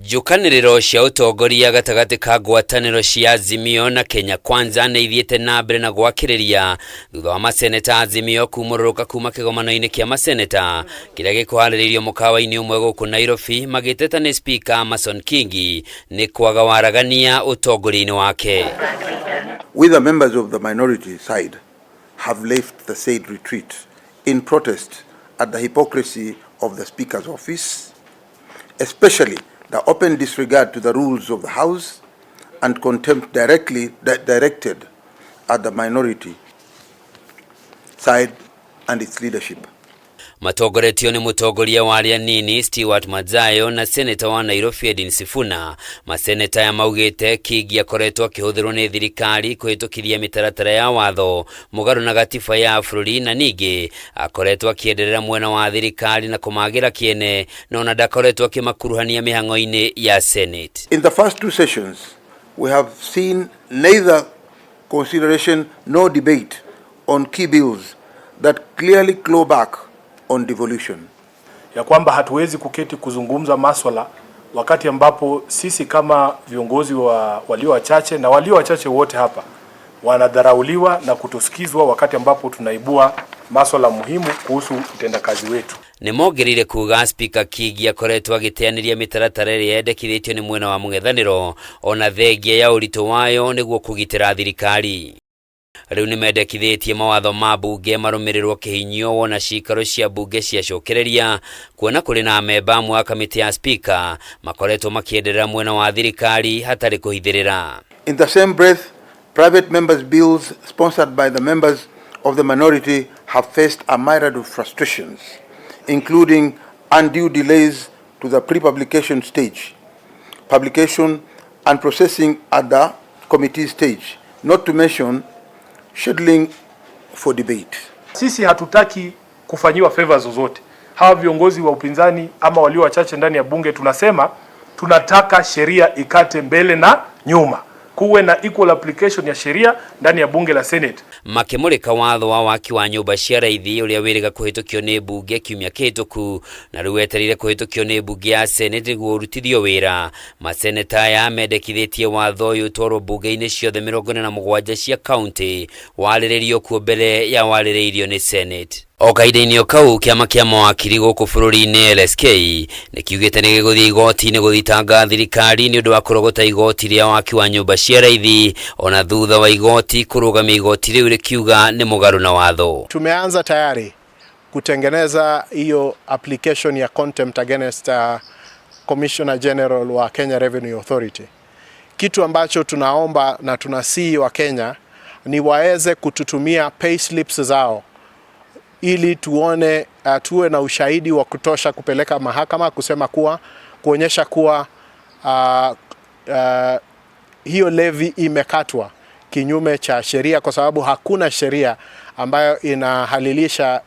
Njũkanĩrĩro cia ũtongoria gatagatĩ ka ngwatanĩro cia Azimio na Kenya Kwanza nĩ ithiĩte na mbere na gwakĩrĩria thutha wa maseneta Azimio kumũrũrũka kuma kĩgomano-inĩ kĩa maseneta kĩrĩa gĩkũharĩrĩirio mũkawa-inĩ ũmwe gũkũ Nairobi, magĩteta nĩ Speaker Amason Kingi nĩ kwaga waragania ũtongoria-inĩ wake. We, the members of the minority side, have left the said retreat in protest at the hypocrisy of the Speaker's office, especially the open disregard to the rules of the House and contempt directly directed at the minority side and its leadership. Matongoretio nĩ mũtongoria wa arĩa nini Stewart Madzayo na seneta wa Nairobi Edwin Sifuna, maseneta aya maugĩte Kingi akoretwo akĩhũthĩrwo nĩ thirikari kũhĩtũkithia mĩtaratara ya watho mũgarũ na gatiba ya bũrũri, na ningĩ akoretwo akĩenderera mwena wa thirikari na kũmagĩra kĩene, na ona ndakoretwo akĩmakuruhania mĩhang'o-inĩ ya Senate. In the first two sessions, we have seen neither consideration nor debate on key bills that clearly claw back on devolution. Ya kwamba hatuwezi kuketi kuzungumza maswala wakati ambapo sisi kama viongozi wa walio wachache na walio wachache wote hapa wanadharauliwa na kutosikizwa wakati ambapo tunaibua maswala muhimu kuhusu utendakazi wetu. Nĩ mongereire kuga Spika Kingi akoretwo agĩteanĩria mĩtaratara ĩrĩa yendekithĩtio nĩ mwena wa mũng'ethanĩro ona thengia ya ũritũ wayo nĩguo kũgitĩra thirikari. Rĩu nĩ mendekithĩtie mawatho ma mbunge marũmĩrĩrwo kĩhinyio wona cikaro cia mbunge ciacokereria, kuona kũrĩ na amemba amwe a kamĩtĩ ya spika makoretwo makĩenderera mwena wa thirikari hatarĩ kũhithĩrĩra. In the same breath, private members' bills sponsored by the members of the minority have faced a myriad of frustrations, including undue delays to the pre-publication stage, publication and processing at the committee stage, not to mention scheduling for debate. Sisi hatutaki kufanyiwa favors zozote. Hawa viongozi wa upinzani ama walio wachache ndani ya bunge tunasema tunataka sheria ikate mbele na nyuma, kuwe na equal application ya sheria ndani ya bunge la Senate. Makĩmũrĩka watho wa waki wa nyũmba cia raithi ũrĩa wĩrĩga kũhĩtũkio nĩ mbunge kiumia kĩhĩtũku na rĩu wetereire kũhĩtũkio nĩ mbunge ya Senate nĩguo ũrutithio wĩra, maseneta aya mendekithĩtie watho ũyũ ũtwarwo mbunge-inĩ ciothe 47 cia kaunti warĩrĩrio kuo mbere ya warĩrĩirio nĩ Senate. O kahinda-inĩ o kau, kĩama kĩa mawakiri gũkũ bũrũri-inĩ LSK nĩ kiugĩte nĩ gĩgũthiĩ igoti-inĩ gũthitanga thirikari nĩ ũndũ wa kũrogota igoti rĩa waki wa nyũmba cia raithi, ona thutha wa igoti kũrũgamia igoti rĩu rĩkiuga nĩ mũgarũ na watho. Tumeanza tayari kutengeneza hiyo application ya contempt against Commissioner General wa Kenya Revenue Authority. Kitu ambacho tunaomba na tunasihi Wakenya ni waweze kututumia pay slips zao ili tuone tuwe na ushahidi wa kutosha kupeleka mahakama kusema kuwa kuonyesha kuwa hiyo levy imekatwa kinyume cha sheria, kwa sababu hakuna sheria ambayo inahalilisha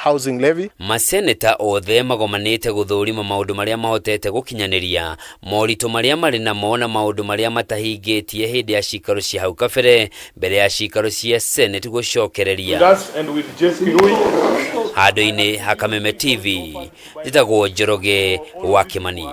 housing levy. Maseneta othe magomanĩte gũthũrima maũndũ marĩa mahotete gũkinyanĩria, moritũ marĩa marĩ namo na maũndũ marĩa matahingĩtie hĩndĩ ya cikaro cia hau kabere mbere ya cikaro cia Senate gũcokereria. With us and with Jeff Kirui. Handũ-inĩ ha Kameme TV, njĩtagwo Njoroge wa Kimani.